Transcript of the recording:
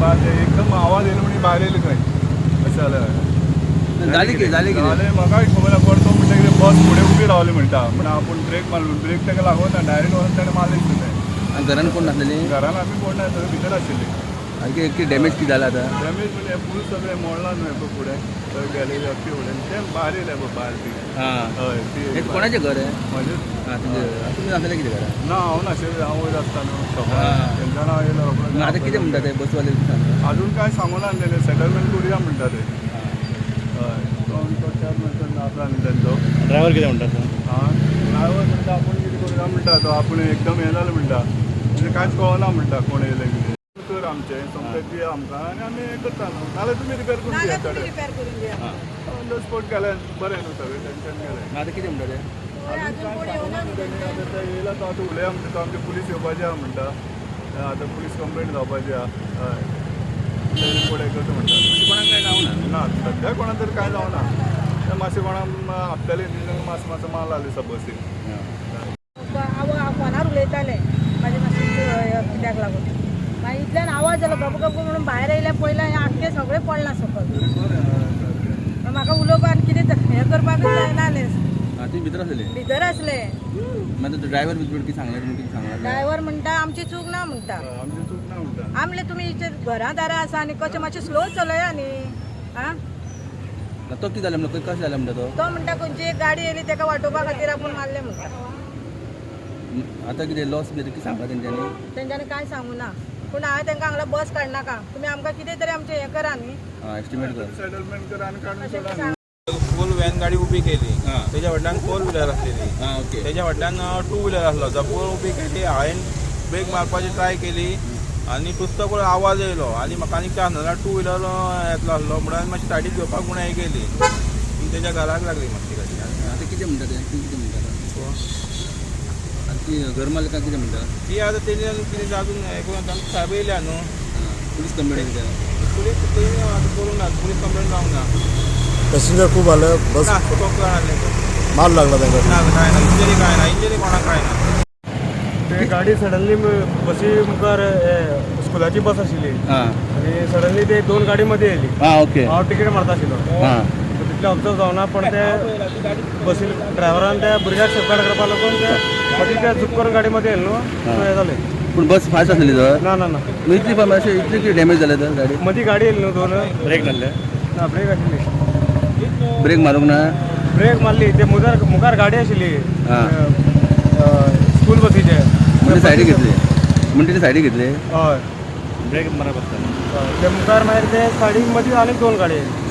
बाद एकदम आवाज येयलो म्हणजे भायर येयले खंय अशें जालें. जालें कितें, जालें कितें? जालें म्हाका खबर ना, कोण तो म्हणटा कितें बस फुडें उबी रावली म्हणटा, पूण आपूण ब्रेक मारलो, ब्रेक ताका लागोना, डायरेक्ट वचून ताणें मारलें तें. आनी घरान कोण नासलेली? घरान आमी कोण ना, सगळीं भितर आशिल्ली. आनी कितें डॅमेज कितें जाला आतां? डॅमेज म्हणजे फूल सगळें मोडलां न्हय पळय फुडें, थंय गेलेली अख्खी फुडें तें भायर येयलें पळय भायर ती. हां. हय ती. हें कोणाचें घर हें? म्हजें. हां, तुमचें. तुमी नासलेले कितें घरा? ना, हांव नाशिल्लें, हांव वयर आसता न्हू शॉपार. हां. तेंच्यान हांव येयलो रोकडो. मग आतां कितें म्हणटा ते बसवाले सांग? अजून काय सांगू ना तेणे, सेटलमेंट करुया म्हणटा ते. हय, तो तो चार मनशां आसा न्ही तेंचो. ड्रायव्हर कितें म्हणटा तो? आं, ड्रायव्हर म्हणटा आपूण कितें करुया म्हणटा तो, आपूण एकदम हें जालें म्हणटा, म्हणजे कांयच कळना म्हणटा कोण येयलें कितें. तर आमचें सोमतें दिया आमकां आनी आमी हें करता न्हू, नाल्यार तुमी रिपेर करून दिया. नाल्यार तुमी रिपेर करून दिया. ऑन the spot गेलें बरें न्हू, सगळें टेंशन गेलें. आतां कितें म्हणटा ते? अजून अजून काय कोण येवना. सांगूना तेणी. आतां ते येयला तो आतां उलया म्हणटा तो, आमचे पुलीस येवपाचे आहा म्हणटा, आतां पुलीस कंप्लेंट जावपाची आहा. हय, ते रिपोर्ट हें करता म्हणटा. कोणाक काय जावना? ना, सद्या कोणा तर कांय जावना, ते मातशें कोणाक आपल्याले मातसो मातसो माल आसलो दिसा बसीक. हांव फोनार उलयतालें म्हाजे मातशें कित्याक लागून, मागीर इतल्यान आवाज जालो गप गप म्हणून भायर येयलें, पयलें हें आख्खें सगळें पडलां सकयल. म्हाका उलोवपाक आनी कितें हें करपाकूच जायना जालें. हां, तुमी भितर आसलेले? भितर आसलें. मागीर ड्रायव्हर बिजवर कितें सांगलें, तुमी कितें सांगलां? ड्रायव्हर म्हणटा आमची चूक ना म्हणटा. आमची चूक ना म्हणटा. आमले तुमी घरां दारां आसा आनी कशें मातशें स्लो चलया न्ही. आं. तो कितें जालें म्हणटा, कशें जालें म्हणटा तो? तो म्हणटा खंयची एक गाडी येयली तेका वाटोवपा खातीर आपूण मारलें म्हणटा. आतां कितें लॉस बी कितें सांगलां तेंच्यांनी? तेंच्यांनी कांय सांगू ना, पूण हांवें तांकां सांगलां बस काडनाका तुमी, आमकां कितें तरी आमचें हें करा न्ही. हां, एस्टिमेट कर. सेटलमेंट करा आनी काडून अशें सोडा. सांग. फूल व्हॅन गाडी उबी केली. हां. तेज्या फाटल्यान फोर व्हिलर आसलेली. हां, ओके. तेज्या फाटल्यान टू व्हिलर आसलो. जपून उबी केली, हांवें ब्रेक मारपाची ट्राय केली आनी टुस्तो पळय आवाज येयलो आनी म्हाका आनी चान्स ना, टू व्हिलर येतलो आसलो म्हणून मातशी सायडीक घेवपाक म्हणून हें केली, पूण तेज्या घराक लागली मातशी गाडी. आनी आतां कितें म्हणटा ते, तूं कितें म्हणटा आतां? आतां ती घर मालकां कितें म्हणटा? ती आतां तेणी कितें अजून हें करून तांकां सायब येयल्या न्हू. पुलीस कंप्लेंट कितें? पुलीस तेणी आतां करूंक ना, पुलीस कंप्लेन जावंक ना. पॅसेंजर खूब आले बस? ना, कोण आसलें. माल लागला तांकां? ना, कांय ना, इंजरी कांय ना, इंजरी कोणाक कांय ना. ते गाडी सडनली बसी मुखार स्कुलाची बस आशिल्ली हां. आनी सडनली ते दोन गाडी मध्ये येयली. हां, ओके. हांव तिकेट मारता आशिल्लो. हां. तितलें ऑब्जर्व जावना, पण ते बसीन ड्रायव्हरान त्या भुरग्याक सेफगार्ड करपाक लागून ते मदीं ते झूप करून गाडी मध्ये येयले न्हू, सो हें जालें. पूण बस फास्ट आसलेली तर? ना ना ना. मग इतली पण अशें इतली कितें डॅमेज जालें तर गाडी? मदीं गाडी येयली न्हू दोन. ब्रेक मारले? ना, ब्रेक आशिल्ली. ब्रेक मारूंक ना? ब्रेक मारली ते मुखार मुखार गाडी आशिल्ली. हां. स्कूल बसीचे. म्हणजे सायडीक घेतली, म्हणजे ते सायडीक घेतले? हय. ब्रेक मारप आसता. हय, ते मुखार मागीर ते सायडीक मदीं आनीक दोन गाडी येयली.